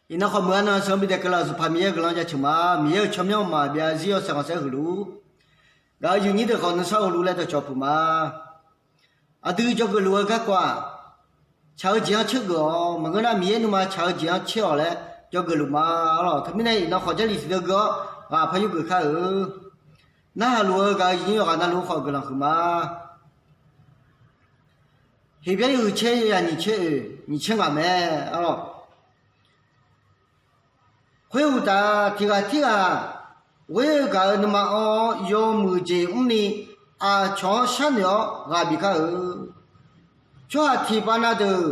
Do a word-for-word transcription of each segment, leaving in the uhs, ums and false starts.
Iqnan khawf meuq-a nan sheuq-anr bidaef keuvlar-euq Sanqpaq Miqyaer-euq guiqlanq jaceuq ma. Miqyaer-euq tsawrmyanr maqbyav zir yawshaef khanqsaer huiq luf-ur. Gaq-eu yuiqnyir deuq khawf nuisar ghawqluf laer dawqcawq puq ma. Aqdui dzawgeuf luf-eu garkawv-aq, tsaq-eu jeq-anr caergeuf-awq. Maqngeur nar Miqyaer nuima tsaq-eu jeq-anr caer-awq laer dzawgeuf luf ma. Arlawq, teumirnae iqnan khawf Jarlif tiqdeuv gui-awr ghaq par yurgeuf kar-euq. Narhaq luf-eu gaq-eu yuiqnyir yawqghaq navluf khawf guiqlanq huiq ma. Heqbyaer yawhuiq caer yawzaq nyiq caer oeq nyiq caer ngaq mae. Arlawq, khoeruqtaf tiq ghaq tirghaq ghoer-eu gaq-eu nuima anr-awr yawmuiq jeq mrni aqcawq-anr sharnoeq-awr ghaq bif kar-eu. Tsawrhaq tiqpav na deuq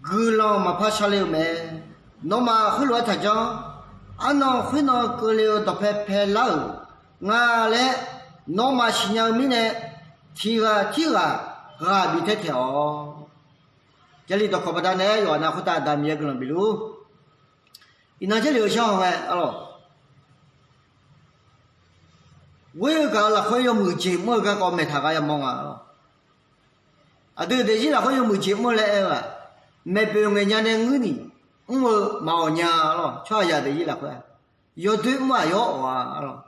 guiqlanq maqpar sharler-eu mae. Nawmaf khoerlof-aer taqjanr. Arnan khoernan keuvle-eu dawqpae paelar-euq nga laer nawmaf siqnya-eu mirnae, tiq ghaq tirghaq ghaq bif taer taeq-awq. Jarlif dawqkawq baqdanae yawqha nav khoertav Aqda Miqyaer guiqlanq bifluf-ur. Iqnan Jarlif-eu sharhaw ngae, arlawq, ghoer-eu gaq-eu lafkhoer yawmuiq jeq mr-eu garkawv maeqtaq gar yamawr nga, arlawq. Aqdui daefzir lafkhoer yawmuiq jeq mr-eu laer aer-eu-aq, maeqboeq ngaeq nya nae ngeur ni mr-eu maqawq nya, arlawq. Tsawrhaqzaq daefzir lafkhoer-aq, yawdoer mr-aq yawr awq-a, arlawq.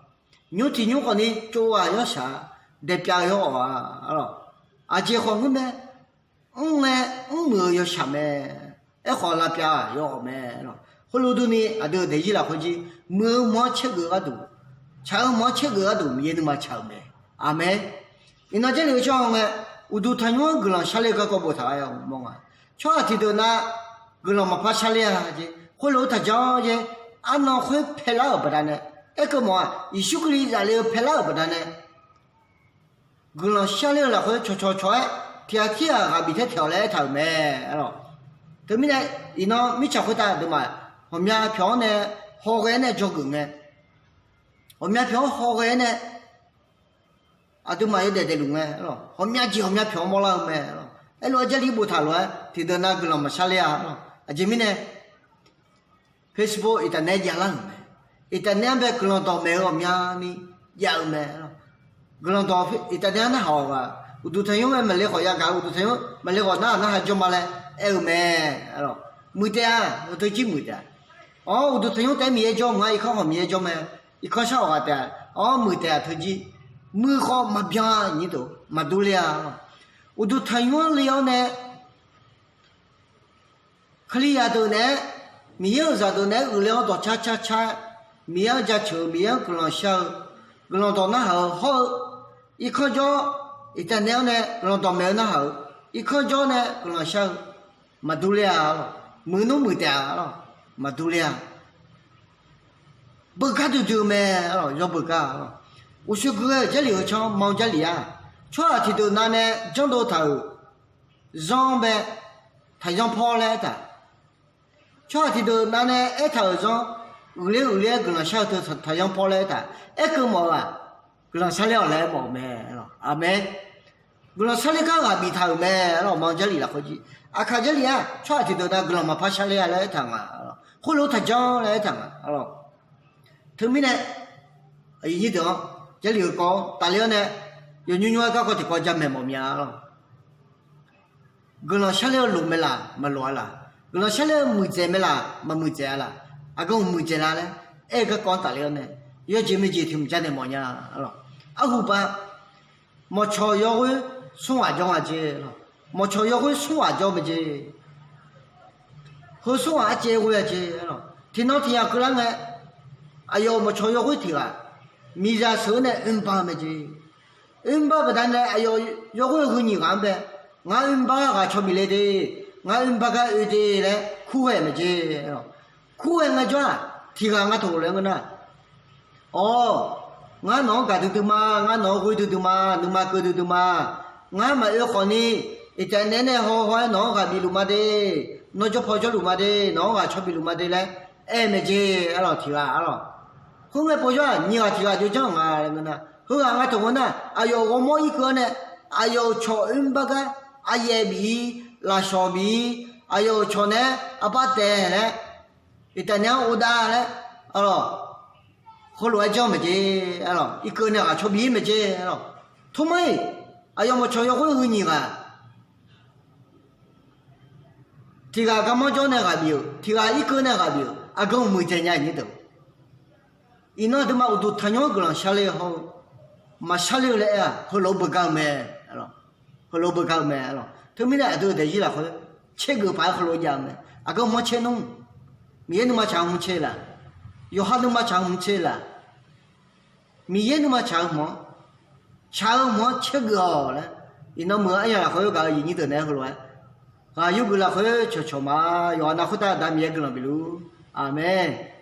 Nymr tiq nymr khawfni tsov-aq yawshaq-a, daeqpyav-eu yawr awq-a, arlawq. Aqjeq khawf ngeur mae, mr ngae mrmuiq-eu yawshaq mae. Aerkhawf lavpyav-aq yawr awq mae, arlawq. Khoerlof durni aqdui-euq daefzir lafkhoer jir muiq-eu hmq-anr caergeuf gharduq, tsaq-eu hmq-anr caergeuf gharduq Miqyaer nuima tsaq-euq mae. Aqmeq. Iqnan Jarlif-eu sharhaw ngae, uqduq tanqnymr-anr guiqlanq sharler-eu garkawv boftaq-a mawr nga. Tsawrhaq tiqdeuq nav guiqlanq maqpar sharler-a jeq, khoerlof-aer taqjanr jeq, arnan khoer paelar-euq baqdanae aerkeuv mawf-aq, Yeqsur Kali zafle-eu paelar-euq baqdanae guiqlanq sharler-eu lafkhoer cawqcawq cawq-aer tiq ghaq tirghaq ghaq bif taer taeq-awq laer aertaq-euq mae, arlawq. Teumirnae iqnan mirtsaq khoertav aqduimaf ghawqmya pyawq-anr nae hawghae-aer nae dzawgeuf ngae, ghawqmya pyawq-anr hawghae-aer nae aqduimaf yawdaef daefluf ngae, arlawq, ghawqmya jeq ghawqmya pyawq-anr mawrlar-eu mae, arlawq. Aerlof-aer Jarlif boftaq lof-aer tiqdeuq nav guiqlanq maqsharler-a, arlawq. Aqjeq mirnae Facebook, internet javlar-euq mae. Internet-anr bae guiqlanq dawqmaeq-eu ghawqmyani jav-eu mae, arlawq. Guiqlanq dawq internet-anr narhaq-awq ghaq, uqduq tanqnymr mae maqle khawf yagaq-eu uqduq tanqnymr maqle khawf narhaq narhaq jawr ma laer aer-eu mae, arlawq. Muiq taef-a, teujir muiq taef-a. Awr, uqduq tanqnymr taef-aer Miqyaer jawr mq-a, irkanr khawf Miqyaer jawr mae. Irkanr shar-awq ghaq taef-a. Awr, muiq taef-a teujir. Muiq khawf maqbyan-a nyir deuq maqdur ler-a, arlawq. Uqduq tanqnymr le-awr nae Kalizaq deuq naeq-aer, Miqyaer-euq zaqdeuq naeq-aer uiqler-awr dawqcar car car-aer, Miqyaer-anr jaceuq-eu, Miqyaer-anr guiqlanq shar-eu, guiqlanq dawq narhaq-eu hawr-eu, irkanr jawr, iqtav naeq-anr nae guiqlanq dawqmaeq-eu narhaq-eu, irkanr jawr nae guiqlanq shar-eu, maqdur ler-a, arlawq. Muiqnmr muiq taef-a, arlawq. Maqdur ler-a. Beugar duidui-eu mae, arlawq, yawbeugar, arlawq. Uqshoe gui-aer-euq Jarlif heu canr ma-eu Jarlif-aq, tsawrhaq tiqdeuq nav nae janrdov taq-euq zanr bae, taqyanr paw laer aertaq. Tsawrhaq tiqdeuq nav nae aertaq-euq zanr, uiqler uiqler-aer guiqlanq shar-eu teu taqyanr paw laer aertaq. Aerkeuv mawf-eu-aq, guiqlanq sharler-awq laer aermawf-euq mae, arlawq. Aqmeq. Guiqlanq sharler gar ghaq biftaq-euq mae, arlawq, ma-eu Jarlif lafkhoer jir. Aqkaq Jarlif-aq, tsawrhaq tiqdeuq nav guiqlanq maqpar sharler-a laer aertaq nga, arlawq. Khoerlof-aer taqjanr laer aertaq nga, arlawq. Teumirnae, aqyuif nyir deuq-anr, Jarlif-eu kawv-anr tafler-awr nae, yawnymr nymr-aer garkawv tiqkawv jamaeq mawf mya, arlawq. Guiqlanq sharler-eu loq mae laq, maqloq-a laq? Guiqlanq sharler-eu muiqdzaeq mae laq, maqmuiqdzaeq-a laq? Aqgeu muiqdzaeq la laer aer-eu garkawv-anr tafler-awr nae, yawjeq maeqjeq tiq mq janaeq mawf nya, arlawq. Arhuba, mawqcawq yawghoer smr ghaq jawr nga jeq, arlawq. Mawqcawq yawghoer smr ghaq jawr mae jeq. Heu smr ghaq arcaev ghoe-a jeq, arlawq. Tiqnan tiq yaq keuvlar ngae, aqyawf-euq mawqcawq yawghoer tiq ghaq miqzaq sheuq-eu nae oerbar mae jeq. Oerbar baqdanae aqyawf yawghoer heu nyiq ghaq-anr bae, ngar oerbar ghaq caw bif le de, ngar oerbar gar oe de laer kurghae mae jeq, arlawq. Kurghae ngae jawr-aq, tiq ghaq ngar taq ghofle ngeur nar, Awr, ngar nawq-anr gaq duidui ma, ngar nawq-anr ghoe duidui ma, nuima keuv duidui ma. Ngar maqoe khawfni, iqtaef naeq-aer nae haw haw-aer nawq-anr ghaq bif luf ma de, nawr jawr paw jawrluf ma de, nawq-anr ghaq caw bif luf ma de laer aer mae jeq, arlawq, tiq ghaq, arlawq. Khoerngae povjawr-aq, nyiq ghaq tiq ghaq jawrjanr nga laer ngeur nar, heughaq ngar taq ngeur nar, aqyawf-euq ghawrmawr irkeuv-awr nae, aqyawf-euq cawq oerbar gar aqyaef bif-ir, lafshawq bif-ir, aqyawf-euq cawq naeq-aer arbar taef laer, iqtaef naeq-anr uvdav laer, arlawq, heulof-aer janr mae jeq, arlawq, irkeuv nae ghaq caw bif-ir mae jeq, arlawq. Tormar-iq, aqyawf mawqcawq yawghoer heu nyiq ghaq Tiq ghaq garmanr jawr nae ghaq bif-euq, tiq ghaq irkeuv nae ghaq bif-euq, aqgeu mq muiq dzaeq nya-euq nyir deuq. Iqnan aqduimaf uqduq taqnymr-anr guiqlanq sharler-eu hawr-eu, maqshar ler-eu laer aer-aq, heulof-aer beugar-eu mae. Heulof-aer beugar-eu mae. Teumirnae aqdui-euq daefzir lafkhoer caergeuf paq-aer heulof jav-eu mae. Aqgeu manr caer nmr. Miqyaer nuima tsaq-eu hmq caer laf, yawqha nuima tsaq-eu hmq caer laf, Miqyaer nuima tsaq-eu hmq-anr, tsaq-eu hmq-anr caergeuf-awq laer, iqnan meuq-eu aryamq lafkhoer gaq-eu aqyuif nyir deuq naeq-aer heulof-aer, ghaq yawgeuf lafkhoer cawqcawq ma. Yawqha nav khoertav Aqda Miqyaer guiqlanq bif luf. Aqmeq.